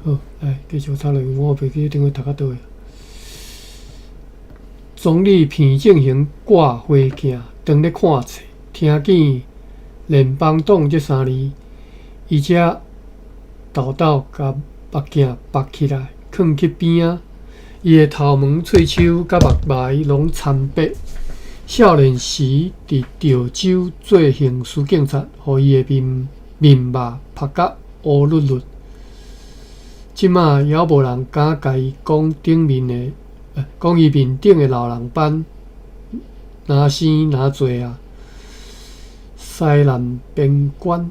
好，來繼續讀落去，我袂記頂回讀到佗位。總理彭正雄掛花鏡，當咧看冊，聽見聯邦黨這三字，伊才沓沓共目鏡拔起來，囥去邊仔。伊的頭毛、喙鬚佮目眉攏慘白。少年時佇潮州做刑事警察，予伊的面面肉曝甲烏朊朊。這馬猶無人敢共伊講頂面的，講伊面頂的老人斑，若生若濟啊！西南邊關，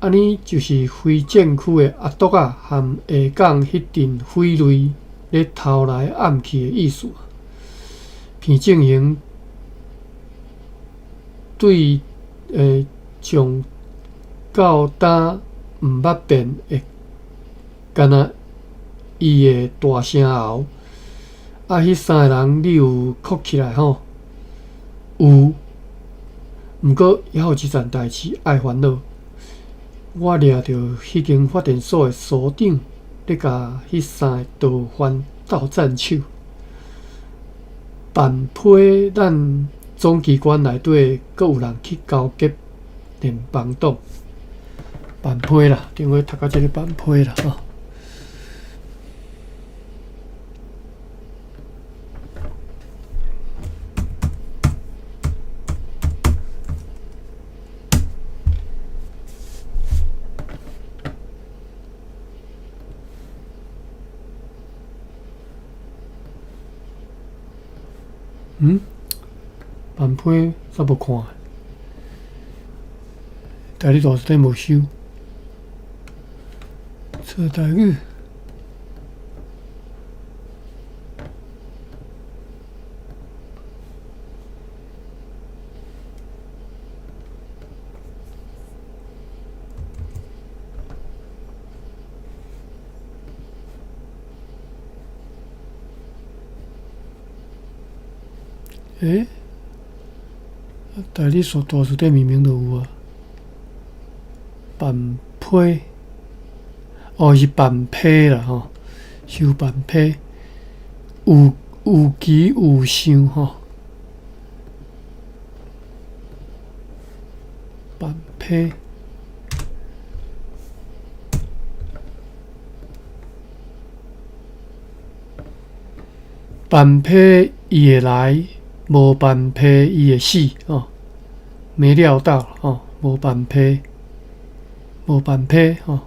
按呢就是非戰區的阿篤仔和下港彼陣匪類咧偷來暗去的意思。彭正雄對上到今毋捌變的，敢若伊的大聲喉。啊，彼三个人你有哭起來吼？有，毋過猶有一件代誌愛煩惱。我掠著彼間發電所的所長咧，共彼三个逃犯鬥戰手，辦批咱總機關內底閣有人去勾結聯邦黨，辦批啦，頂回讀到這个辦批啦吼。嗯？辦批煞無看？台語大辭典無收。冊台語。欸？台語大辭典明明就有啊。辦批，哦，是辦批啦吼，收辦批，有有其有想吼。辦批，辦批伊會來，無辦批伊會死吼，沒料到吼，無辦批，無辦批吼。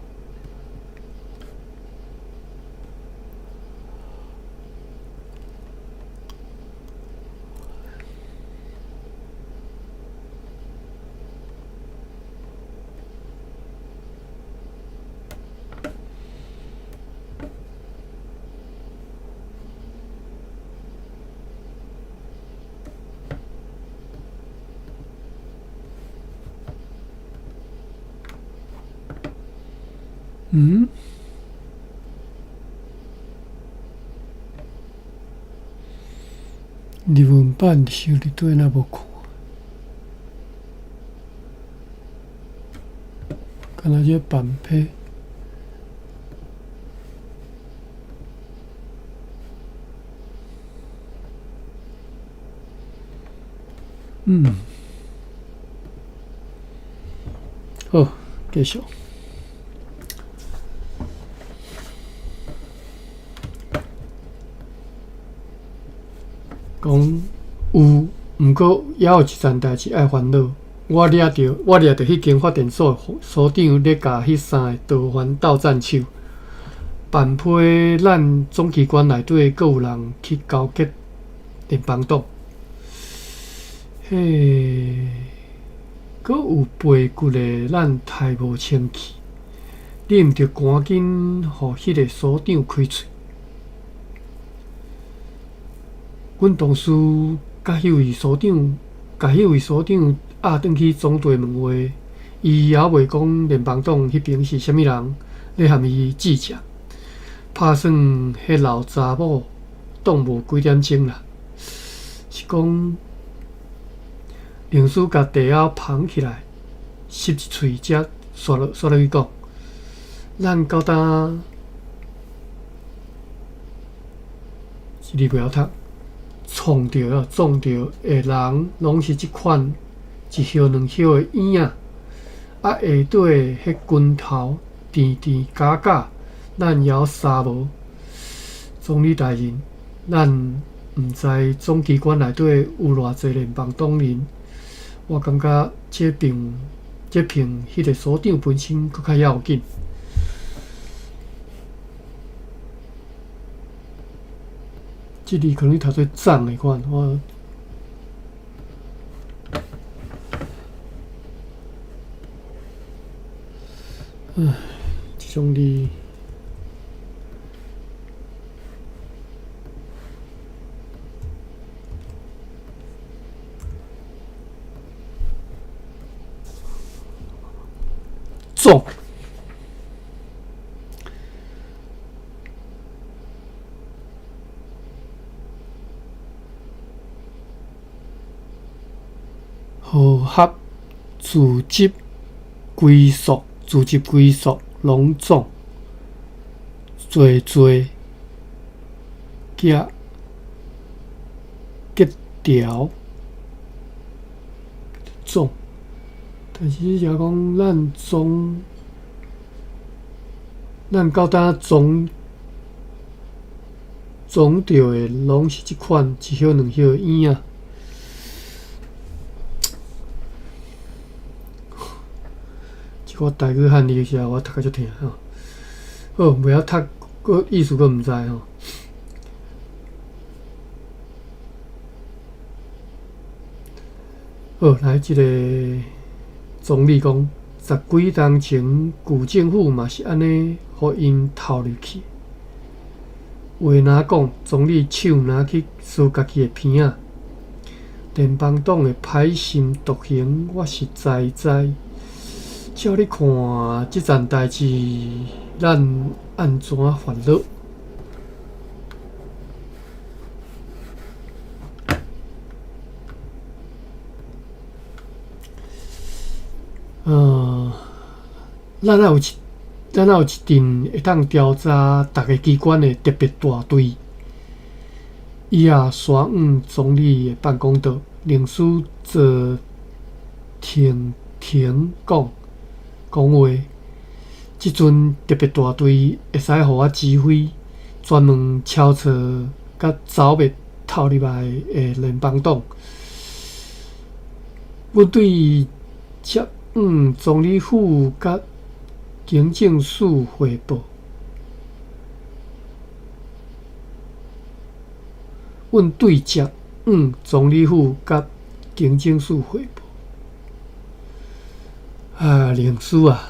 嗯？日文版收佇佗若無看？敢若這辦批。嗯。好，繼續。講有，毋過猶有一件代誌愛煩惱。我掠著，我掠著彼間發電所的所長咧，共彼三个逃犯鬥戰手，辦批咱總機關內底閣有人去勾結聯邦黨。嘿，閣有背骨的，咱刣無清氣。你毋著趕緊予彼个所長開喙。阮同事佮彼位所長，共彼位所長押轉去總隊問話，伊猶未講聯邦黨彼爿是啥物人咧含伊計較。拍算彼老查某擋無幾點鐘啦，是講靈師共地仔捧起來，吸一喙才煞落煞落去講，咱到今。這字袂曉讀，創著啊，撞著的人攏是這款一葉兩葉的影仔，啊，下底彼拳頭甜甜假假，咱猶捎無。總理大人，咱毋知總機關內底有偌濟聯邦黨人，我感覺這並這聘彼个所長本身閣較要緊。這字可能讀做長的款，我。唉，這種字。總。和合組織歸屬，組織歸屬攏總，濟濟結結條總，但是這講咱總，咱到今總總著的攏是這款一葉兩葉的影仔。這個台語漢字時我讀甲足疼吼。好，袂曉讀，閣意思閣毋知吼。好，來這個總理講，十幾冬前舊政府嘛是按呢，予𪜶偷入去。話若講，總理手若去挲家己的鼻仔。聯邦黨的歹心毒行，我實在知。照你看，這件代誌，咱按怎煩惱？咱愛有一陣會當調查逐个機關的特別大隊。伊也徙往總理的辦公桌，律師做停停講講話。這陣特別大隊會使予我指揮，專門抄冊佮剿滅偷入來的聯邦黨。阮對接往總理府佮警政署匯報。阮對接往總理府佮警政署匯報。啊，律師啊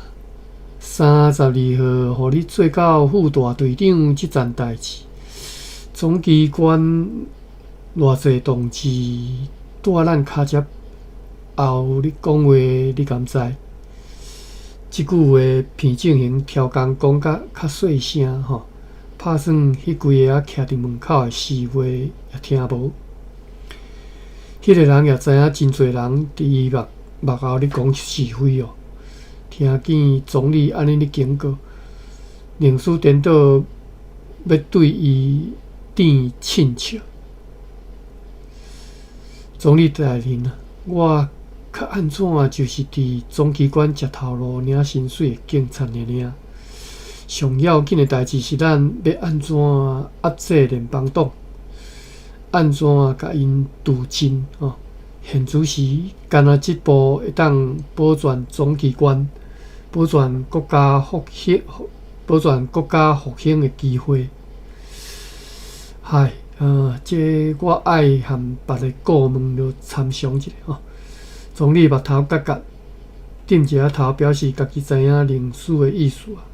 ，32號，予你做到副大隊長這層代誌，總機關偌濟同志蹛咱跤跡後咧講話，你敢知？這句話，彭正行超工講甲較細聲吼，拍算彼幾个仔徛佇門口的侍衛也聽無。彼个人也知影真濟人佇伊目後咧講是非哦。聽見總理按呢咧警告，律師顛倒欲對伊甜凊笑。總理大人啊，我較按怎就是佇總機關食頭路領薪水的警察爾爾。上要緊的代誌是咱欲按怎壓制聯邦黨，按怎共𪜶除盡吼。現此時，干焦這步會當保全總機關、保全國家復興、保全國家復興的機會。嗨，這我愛和別个顧問著參詳一下吼。總理目頭角角，點一下頭，表示家己知影律師的意思啊。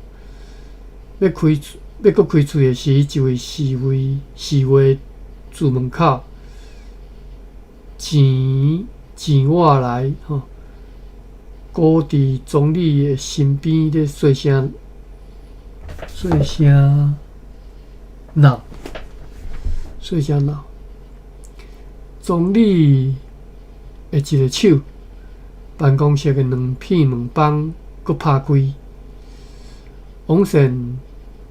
欲開欲閣開喙的時，一位侍衛自門口前前倚來吼，倚佇總理的身邊咧細聲細聲鬧，細聲鬧。總理的一个手，辦公室的兩片門枋閣拍開。王善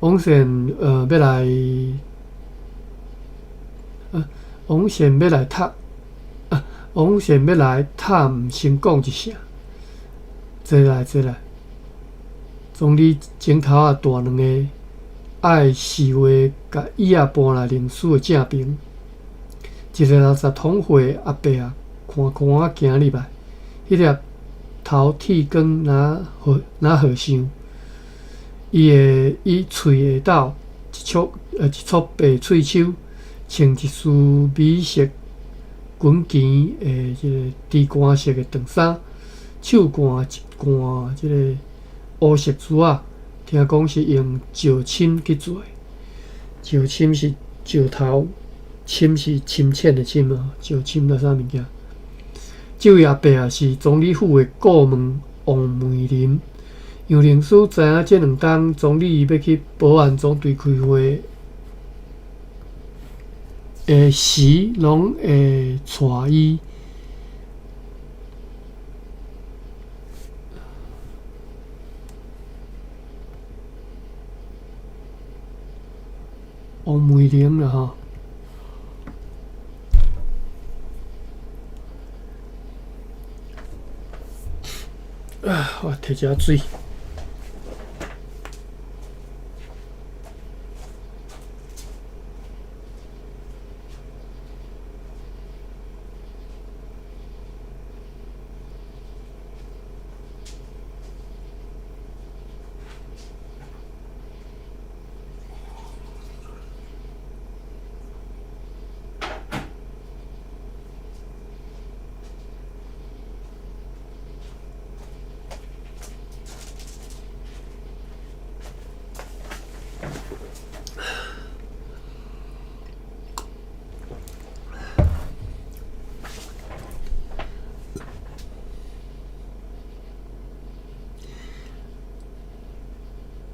王善，欲來王善欲來讀，王善欲來探，先講一聲。坐來坐來，總理前頭仔大兩个愛是話，共椅仔搬來靈師的正爿。一个60通歲阿伯仔，寬寬仔行入來，彼粒頭剃光，若和若和尚。伊的伊喙下斗一撮白喙鬚，穿一束米色滾肩的這个豬肝色的長衫，手攑一罐這个烏色珠仔，聽講是用石深去做的。石深是石頭，深是深淺的深啊，石深那啥物件？這位阿伯啊，是總理府的顧問王梅林。楊靈師知影這兩冬總理欲去保安總隊開會的時，攏會帶伊。王梅玲啦吼。啊，我提一下水。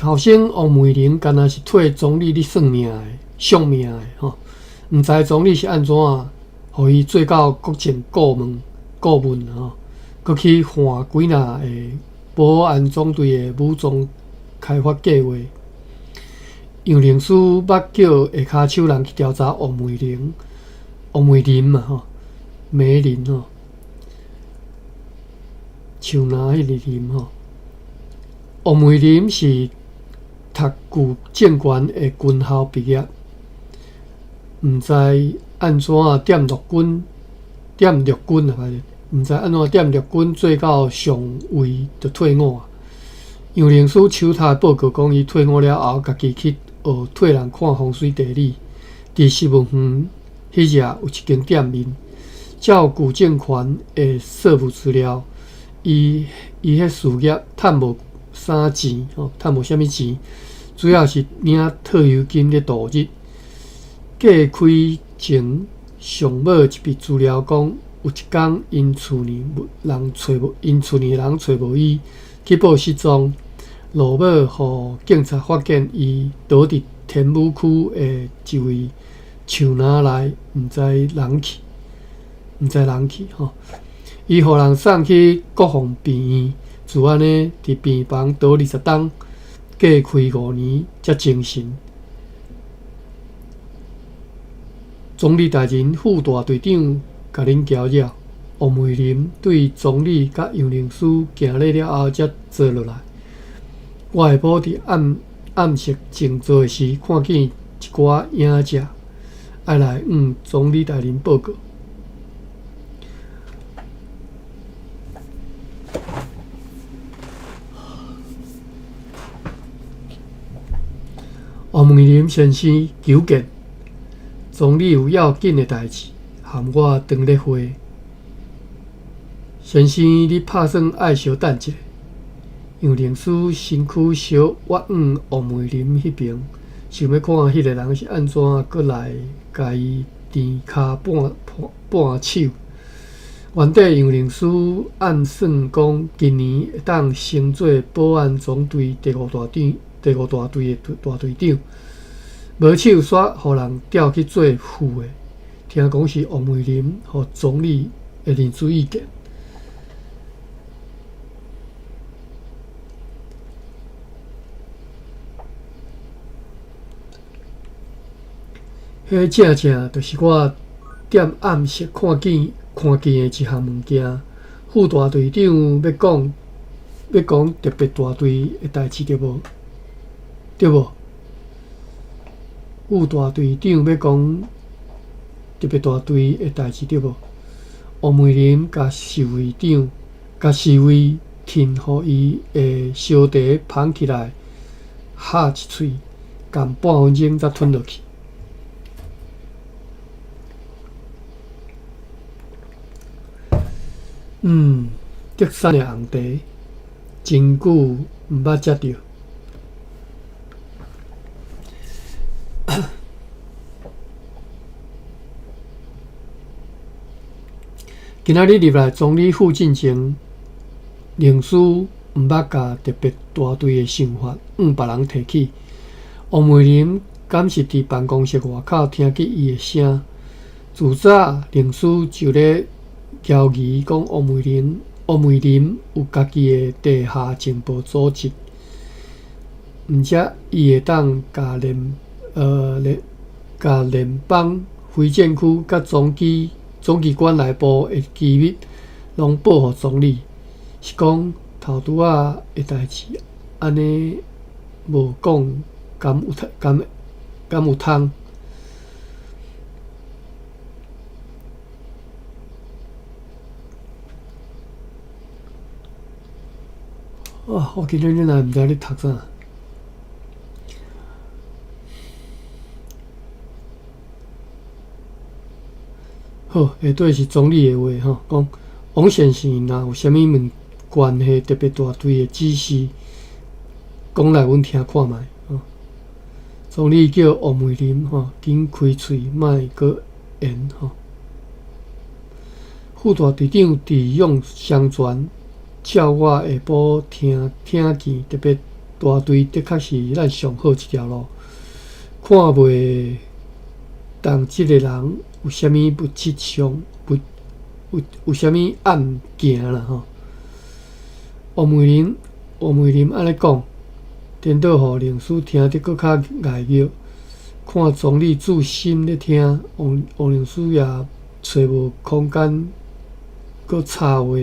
頭先王美玲敢若是替總理咧算命的、相命的吼，毋知總理是按怎，予伊做到國政顧問吼，閣去換幾若個保安總隊的武裝開發計劃。楊靈師捌叫下跤手人去調查王美玲、王美林嘛吼，梅林吼，樹林彼个林吼。王美林是讀舊政權的軍校畢業，毋知按怎踮陸軍，踮陸軍啊，毋知按怎踮陸軍做到上尉就退伍啊。楊靈師手頭報告講，伊退伍了後，家己去學替人看風水地理。佇新聞園彼日有一間店面，照舊政權的稅務資料，伊彼事業趁無啥錢吼，趁無啥物錢，主要是領退休金咧度日。過開前上尾一筆資料講，有一工𪜶厝內人揣無，𪜶厝內人揣無伊，去報失蹤，落尾予警察發現伊倒佇天母區的一位樹林內，毋知人去，毋知人去吼。伊予人送去國防病院，自按呢佇病房倒20冬，過開5年才精神。總理大人、副大隊長共恁攪擾，王美林對總理佮楊靈師行禮了後，才坐落來。我下晡佇暗暗室靜坐時，看見一寡影者愛來向總理大人報告。王美林先生求見。總理有要緊的代誌，函我轉咧會。先生，你拍算愛相等一下。楊靈師身軀小倚向王美林彼爿，想欲看彼个人是按怎閣來共伊甜跤絆絆手。原底楊靈師暗算講，今年會當升做保安總隊第五大隊的大隊長。無手煞予人調去做副的，聽講是王美林予總理的認知意見。彼彼正正就是我踮暗室看見的一項物件。副大隊長欲講特別大隊的代誌對無？對無？副大隊長欲講特別大隊的代誌對無？王美玲共侍衛長、共侍衛呈予伊的燒茶捧起來，咬一喙，仝半分鐘才吞落去。德產的紅茶，真久毋捌食著。今仔日入來總理府進前，靈師毋捌共特別大隊的想法向別人提起。王美玲敢是佇辦公室外口聽見伊的聲，自早靈師就咧枵疑講王美玲有家己的地下情報組織，毋才伊會當共聯邦非戰區佮總機關內部的機密攏報予總理，是講頭拄仔的代誌按呢無講敢有通？啊！我今日若毋知咧讀啥。好，下底是總理的話吼，講王先生若有啥物問關係特別大隊的指示，講來阮聽看覓吼。總理叫王美玲吼，緊開喙，莫閣言吼。副大隊長佇用雙泉，照我下晡聽見特別大隊的確是咱上好一條路，看袂當這个人有啥物物質上有啥物暗行啦吼。王美玲按呢講，顛倒予靈師聽得閣較礙熱。看總理注心咧聽，王靈師也揣無空間閣插話。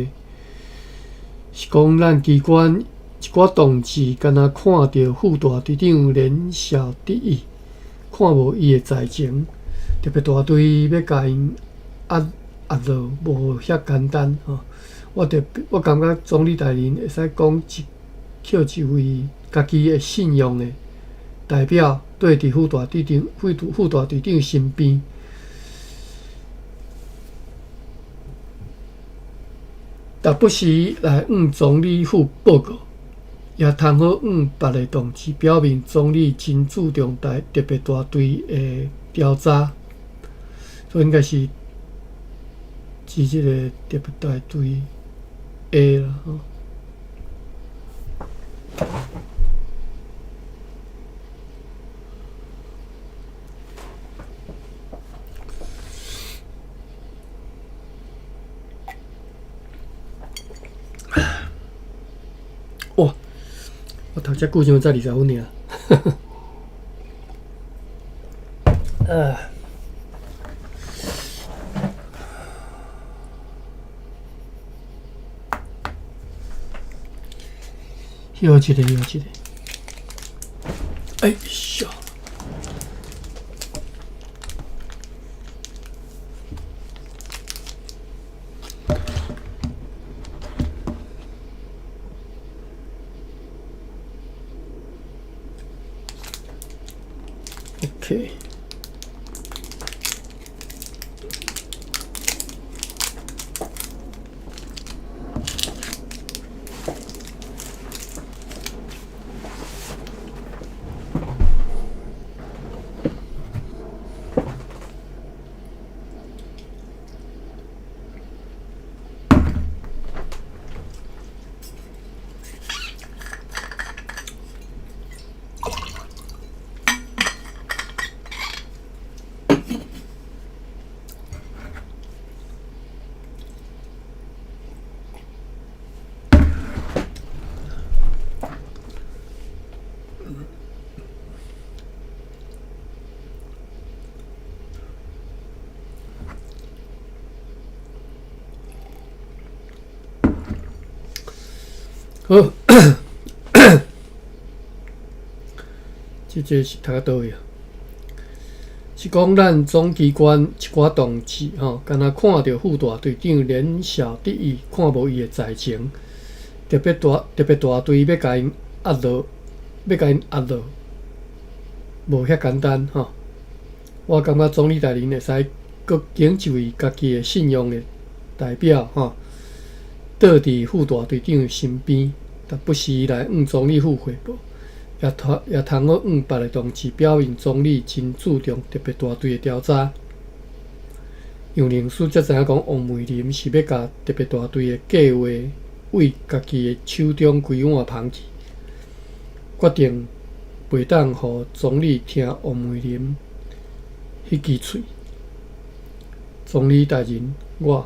是講咱機關一寡同志，敢若看著副大隊長連笑得意，看無伊的才情，特別大隊欲共𪜶壓落，無遐簡單吼。我感覺總理大人會使講一捡一位家己會信用的代表，綴佇副大隊長身邊。逐不時來向總理府報告，也通好向別个同志表明總理真注重特別大隊的調查，所以應該是指這个特別大隊的啦吼。哇！我讀遮久，這馬才20分爾。啊！休一下，休一下。哎喲！OK。好，這個是讀到佗位啊？是講咱總機關一寡同志吼，敢若看著副大隊長連笑得意，看無伊的才情，特別大特別大隊欲共𪜶壓落，欲共𪜶壓落，無遐簡單吼。我感覺總理大人會使閣揀一位家己的信用的代表吼，倒佇副大隊長身邊，但不時來向總理府匯報。也通也通好向別个同志表明，總理真注重特別大隊的調查。楊靈師才知影講，王美林是欲共特別大隊的計劃對家己的手中規碗捧去，決定袂當予總理聽王美林彼支喙。總理大人，我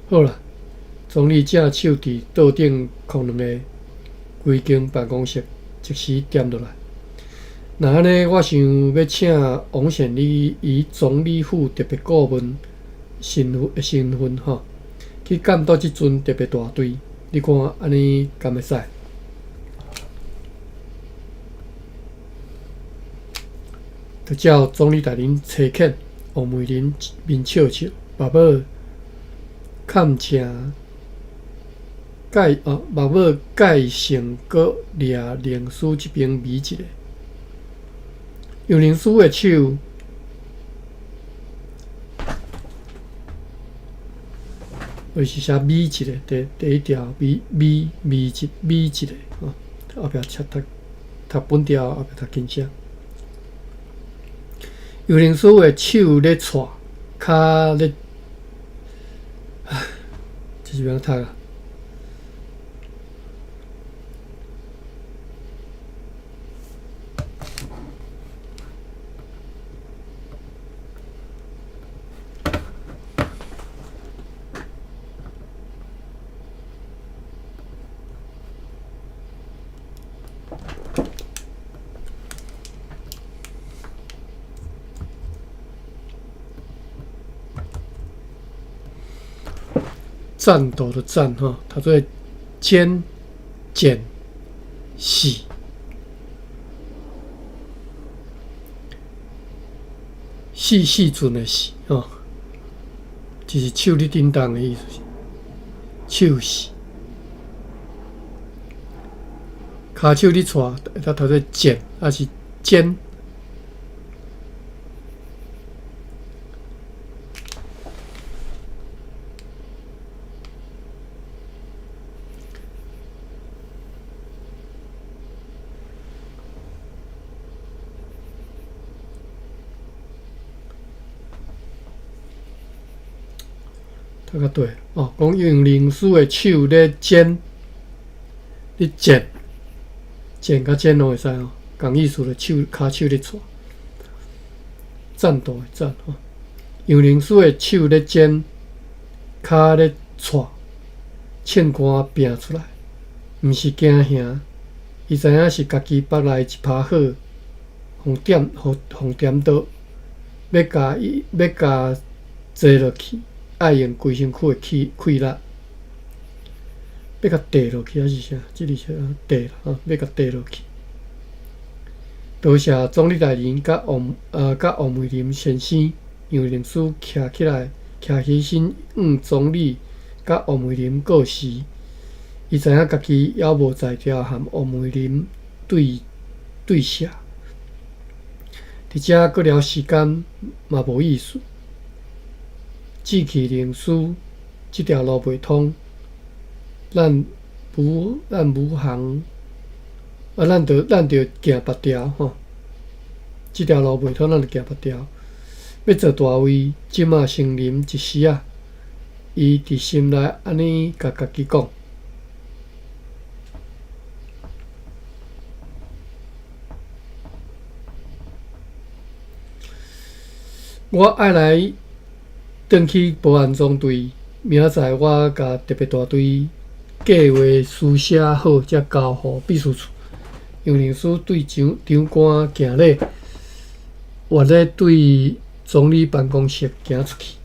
好啦。總理正手佇桌頂空兩下。規間辦公室即時恬落來。若按呢，我想欲請王賢禮以總理府特別顧問身份身份吼，去監督這陣特別大隊，你看按呢敢會使？就照總理大人差遣，王美林面笑笑，目尾崁正。蓋哦，目尾蓋性閣掠靈師這邊瞇一下，楊靈師的手，就是寫瞇一下，第第一條瞇瞇瞇一瞇一下，吼，後壁切讀讀本條，後壁讀輕聲。楊靈師的手咧掣，跤咧，唉，這是欲按怎讀啊？戰鬥的戰吼，讀做堅、簡、細、細細陣的細吼，就是手咧振動的意思，手勢。跤手咧掣，會當讀做剪，抑是剪。讀較對哦，講用靈師的手咧剪，咧剪，剪佮剪攏會使哦，仝意思就手跤手咧掣，戰鬥的戰吼，楊靈師的手咧剪，跤咧掣，銃桿拚出來，毋是驚嚇，伊知影是家己腹內一趴火，予點予予點著，欲共伊欲共坐落去。愛用規身軀的氣氣力，欲共綴落去抑是啥？這裡寫綴吼，欲共綴落去。多謝總理大人佮王佮王美林先生，楊靈師徛起來，徛起身向總理佮王美林告辭。伊知影家己猶無才調和王美林對對射，佇遮閣了時間嘛無意思。志氣靈師這條路袂通，咱武咱武行啊，咱著咱著行別條吼。這條路袂通，咱著行別條。欲做大位，這馬先啉一時仔。伊佇心內按呢共家己講。我愛來。轉去保安總隊，明仔載我共特別大隊計劃書寫好，才交予秘書處。楊靈師對長長官行禮，越咧對總理辦公室行出去。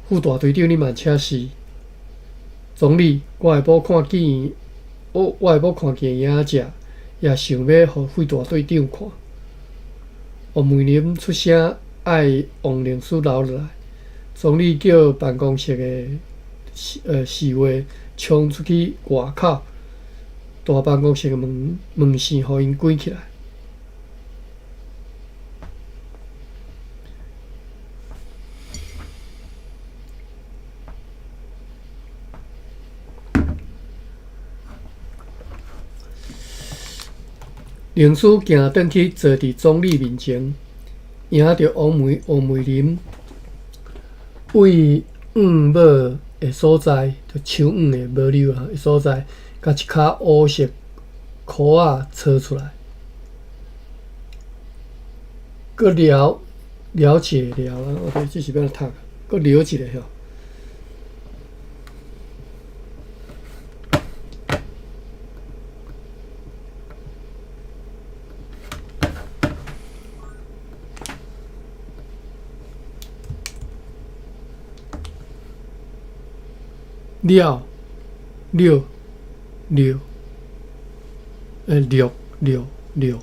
副大隊長，你嘛請示。总理，我下晡看见，我下晡看见影者，也想欲予费大队长看。王美玲出声爱王灵师留落来，总理叫办公室的侍卫冲出去外口，大办公室的门扇予𪜶关起来。灵师行转去坐佇总理面前，迎著王美玲为黄帽的所在，就手黄的无溜啊的所在，共一跤乌色裤仔搓出来，阁了了一个了啊！我这是欲按怎读？阁了一个吼。了，了，了，六，六，六。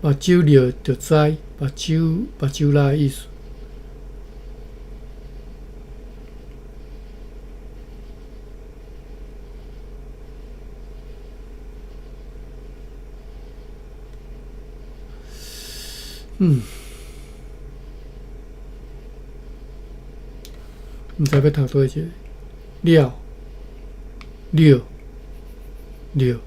目睭尿就知，目睭辣的意思。毋知欲读佗一个，了，了，了。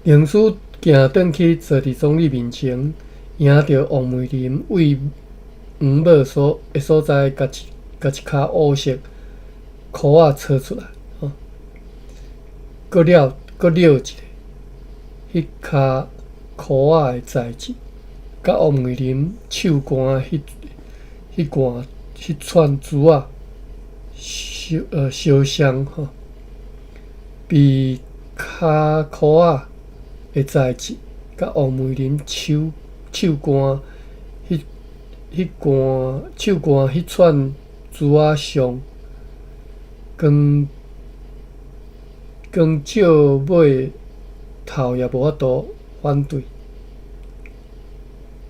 灵师行转去坐佇总理面前，迎著王美玲为黄帽的所在，共一跤乌色裤仔搓出来，吼，阁了一个，彼跤裤仔的材质，佮王美玲手汗彼串珠仔相像吼，比跤裤仔的材质，佮王美玲手汗彼串珠仔上，光照尾头也无法度反对。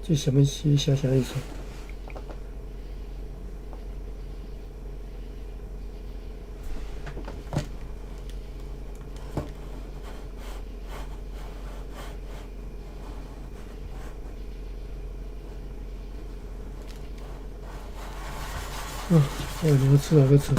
这啥物是写啥意思？我两次也阁错。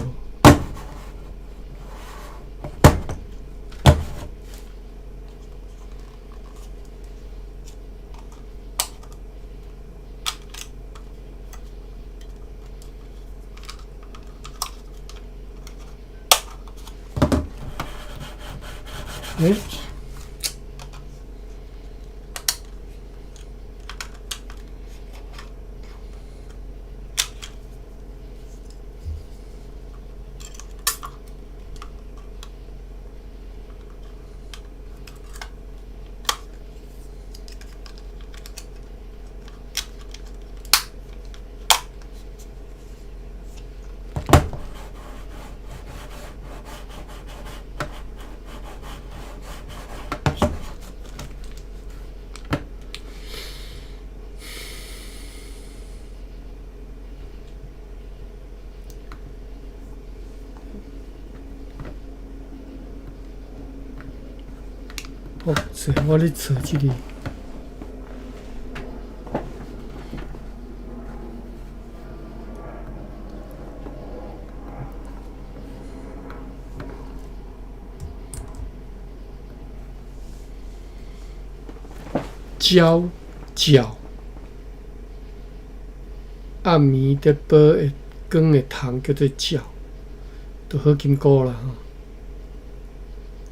欸？哦，是，我咧找这个。鸟鸟，暗暝伫煲的光的虫叫做鸟，就好金菇啦吼。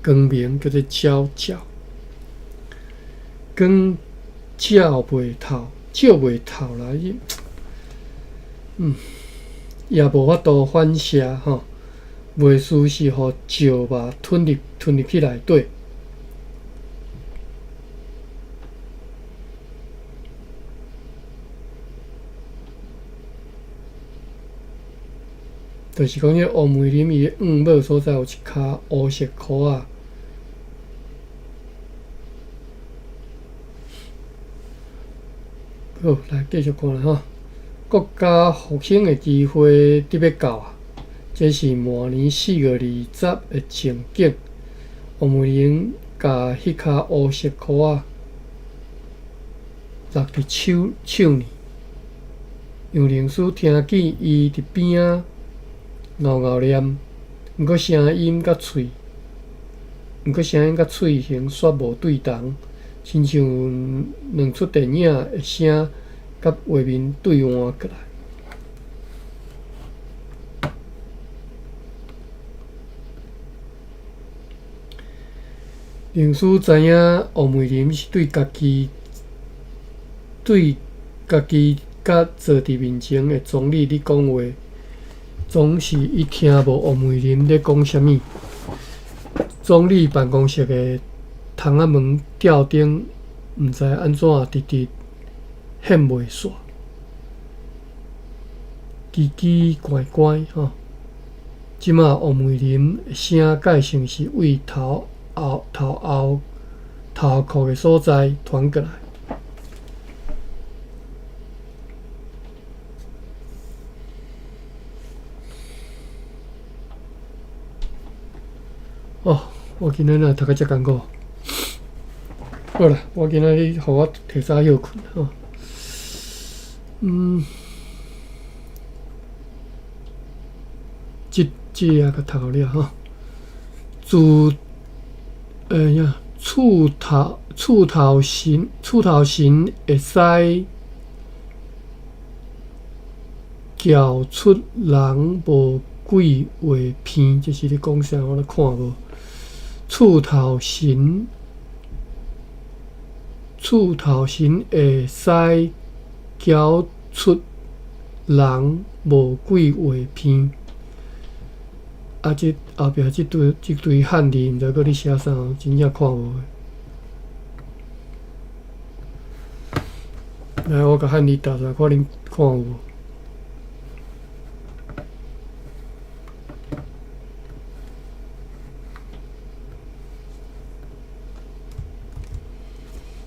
光明叫做鸟鸟。光照袂透，照袂透啦！伊，也無法度反射吼，袂輸是予石肉吞入去內底。就是講，彼個烏梅林伊的五帽所在有一跤烏色箍仔。好，來繼續看啦吼。國家復興的機會得欲到啊！這是明年4月20的情景。烏梅林共彼跤烏色箍仔落佇手手呢。楊靈師聽見伊佇邊仔咬咬念，毋過聲音佮喙型煞無對同，親像兩齣電影的聲佮畫面對換過來。靈師知影黃梅林是對家己佮坐佇面前的總理咧講話，總是伊聽無黃梅林咧講啥物。總理辦公室的窗仔門吊燈毋知按怎直直顯袂煞，奇奇怪怪吼。這馬黃梅林的聲蓋像是對頭後殼的所在傳過來。哦，我今仔日哪讀甲遮艱苦？好啦，我今仔日予我提早歇睏吼。這頁共讀予了吼。自欸厝頭神會使撬出人無鬼話片，這是咧講啥？我咧看無。厝頭神會使撬出人無鬼話片。啊！這後壁這堆漢字，毋知閣咧寫啥，真正看無。來，我共漢字打出來，看恁看有無？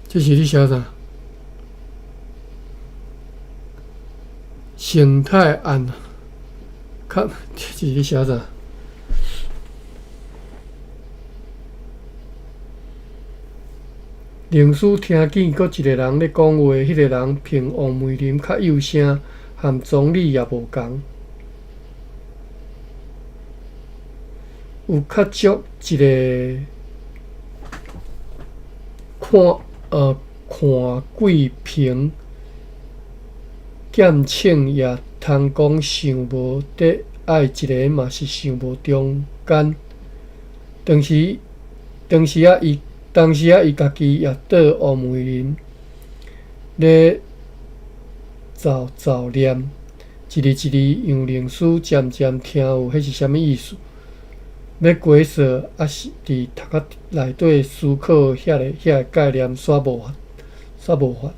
這是咧寫啥？生態案，較這是咧寫啥？靈師聽見閣一个人咧講話，彼个人憑黃梅林較幼聲，和總理也無仝。有較足一个看貴平劍銃也通講想無得愛一个嘛是想無中間。當時仔伊家己也倒烏梅林咧奏奏念，一字一字楊靈師漸漸聽有彼是啥物意思。欲解說，抑是佇頭殼內底思考遐個概念，煞無法，煞無法。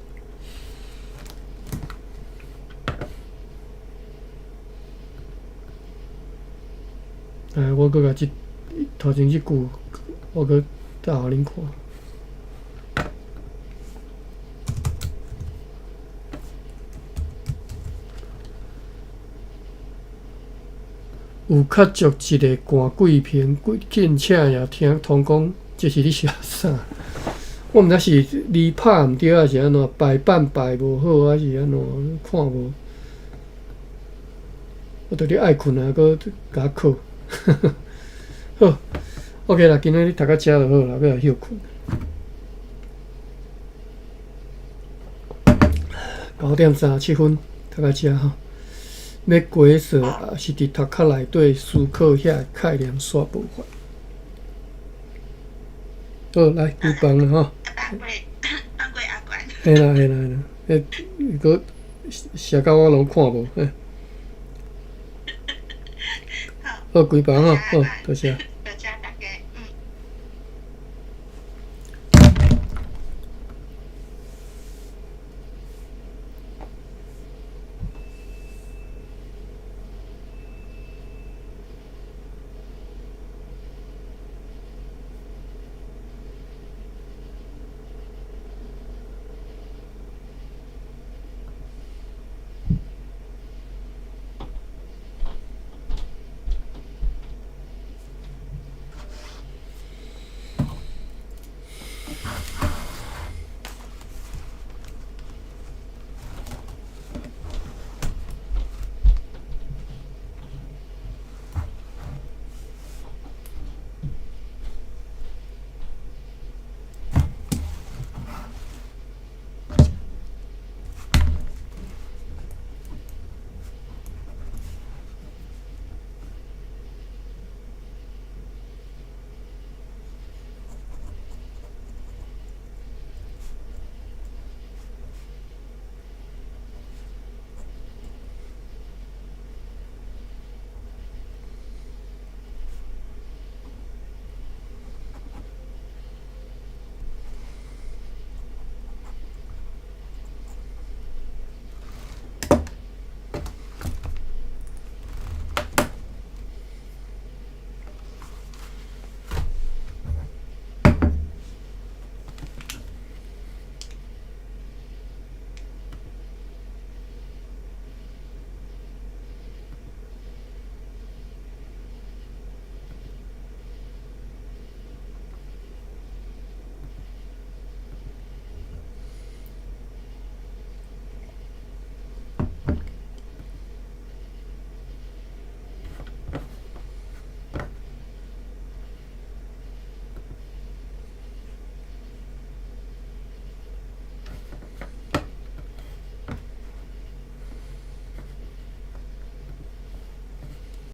來，我閣共這頭前這句，我閣打予恁看。有較足一个寒貴平，見請也聽通講，這是咧寫啥？我毋知是字拍毋對，抑是按怎排版排無好，抑是按怎看無？我著咧愛睏啊，閣共考。好，OK 啦，今仔日讀到遮就好啦，欲來歇睏。9點37分，讀到遮吼。欲解說，抑是佇頭殼內底思考遐个概念，煞無法。好，來開飯啦吼。阿伯，嘿啦嘿啦嘿啦，彼閣寫到我攏看無，嘿。好，好，關房吼，好，多謝。